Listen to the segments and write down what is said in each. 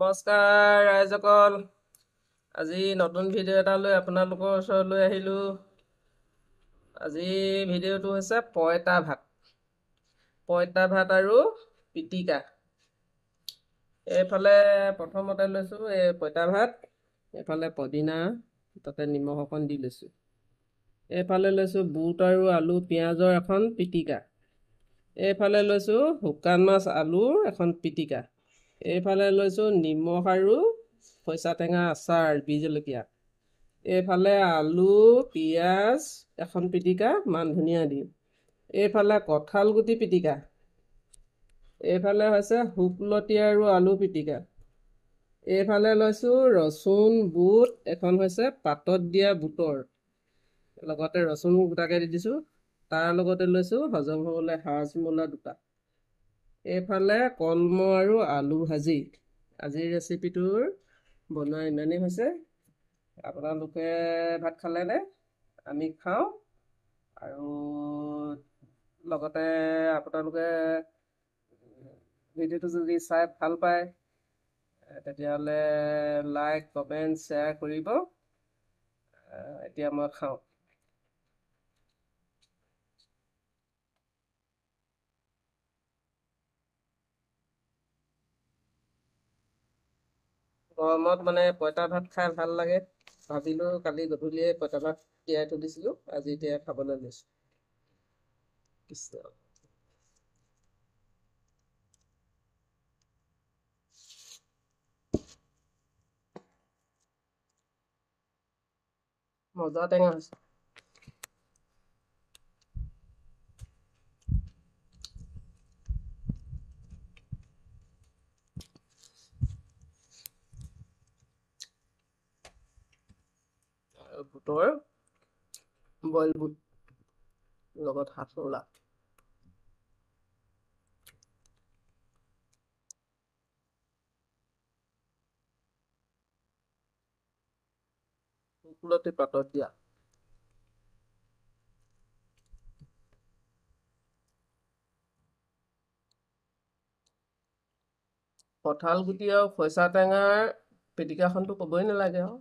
নমস্কাৰ ৰাইজসকল, আজি নতুন ভিডিঅ' এটা লৈ আপোনালোকৰ ওচৰলৈ আহিলোঁ। আজি ভিডিঅ'টো হৈছে পঁইতা ভাত, পঁইতা ভাত আৰু পিটিকা। এইফালে প্ৰথমতে লৈছোঁ এই পঁইতা ভাত, এইফালে পদিনা, তাতে নিমখ অকণ দি লৈছোঁ। এইফালে লৈছোঁ বুট আৰু আলু পিঁয়াজৰ এখন পিটিকা। এইফালে লৈছোঁ শুকান মাছ আলুৰ এখন পিটিকা। এইফালে লৈছোঁ নিমখ আৰু খৰিচা টেঙা আচাৰ বি জলকীয়া। এইফালে আলু পিঁয়াজ এখন পিটিকা মান ধনিয়া দি। এইফালে কঁঠাল গুটি পিটিকা। এইফালে হৈছে শুকলতি আৰু আলু পিটিকা। এইফালে লৈছোঁ ৰচুন বুট, এখন হৈছে পাতত দিয়া বুটৰ, লগতে ৰচুন গোটাকৈ দি দিছোঁ। তাৰ লগতে লৈছোঁ হজম হ'বলৈ হাজমোলা দুটা। এইফালে কলমৌ আৰু আলু ভাজি। আজিৰ ৰেচিপিটোৰ বনোৱা ইমানেই হৈছে। আপোনালোকে ভাত খালেনে? আমি খাওঁ। আৰু লগতে আপোনালোকে ভিডিঅ'টো যদি চাই ভাল পায় তেতিয়াহ'লে লাইক কমেণ্ট শ্বেয়াৰ কৰিব। এতিয়া মই খাওঁ। গৰমত মানে পঁইতা ভাত খাই ভাল লাগে। ভাবিলোঁ কালি গধূলিয়ে পঁইতা ভাত তিয়াই থৈ দিছিলোঁ, আজি এতিয়া খাবলৈ লৈছোঁ। কৃষ্ণ, মজা টেঙা হৈছে। বুটৰ বইল বুট লগত হাতমোলা। শুকলতি পাতত দিয়া। কঁঠাল গুটি আৰু খৰিচা টেঙাৰ পিটিকাখনতো ক'বই নালাগে আৰু,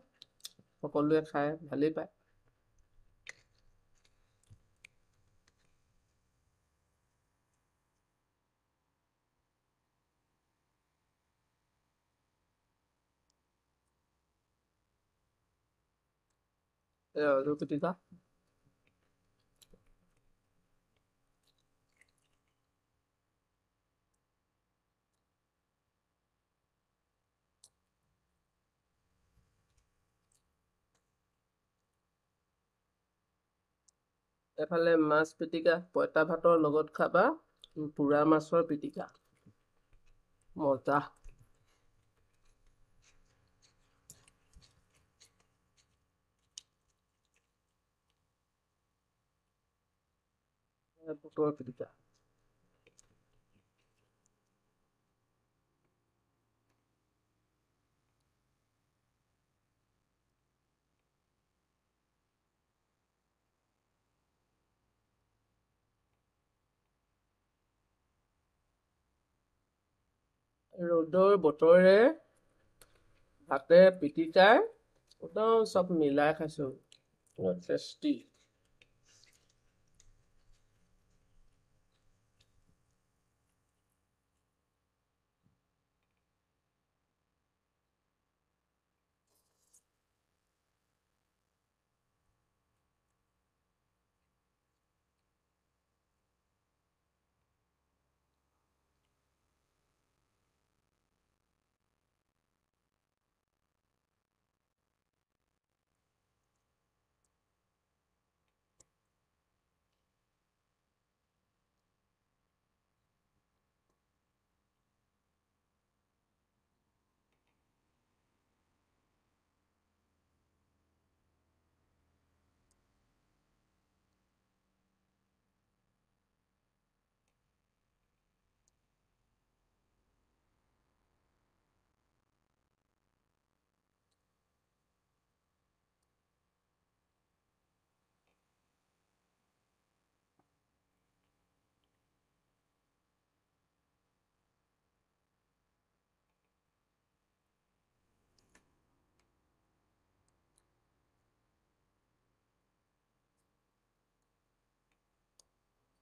সকলোৱে খাই ভালেই পায়। আলু পিটিকা। এফালে মাছ পিটিকা, পঁইতা ভাতৰ লগত খাবা পোৰা মাছৰ পিটিকা, মজা। বুটৰ পিটিকা। ৰ'দৰ বতৰে ভাতে পিটিকাই একদম চব মিলাই খাইছোঁ, টেষ্টি।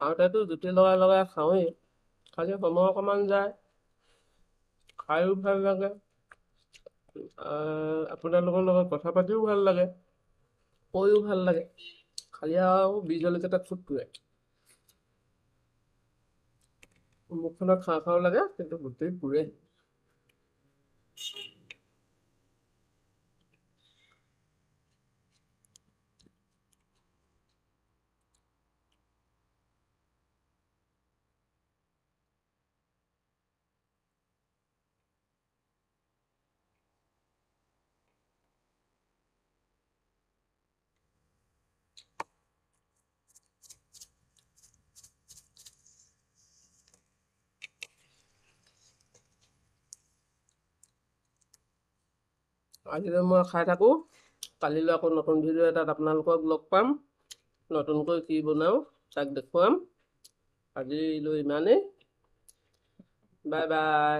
খাওঁতেতো জুতি লগাই লগাই খাওঁৱেই, খালি সময় অকণমান যায়, খায়ো ভাল লাগে, আপোনালোকৰ লগত কথা পাতিও ভাল লাগে, কৈও ভাল লাগে। খালি আৰু বিহ জলকীয়া খুব পুৰে। মুখখনত খাওঁ খাওঁ লাগে, কিন্তু গোটেই পুৰে। আজিলৈ মই খাই থাকোঁ, কালিলৈ আকৌ নতুন ভিডিঅ' এটাত আপোনালোকক লগ পাম। নতুনকৈ কি বনাওঁ তাক দেখুৱাম। আজিলৈ ইমানেই, বাই বাই।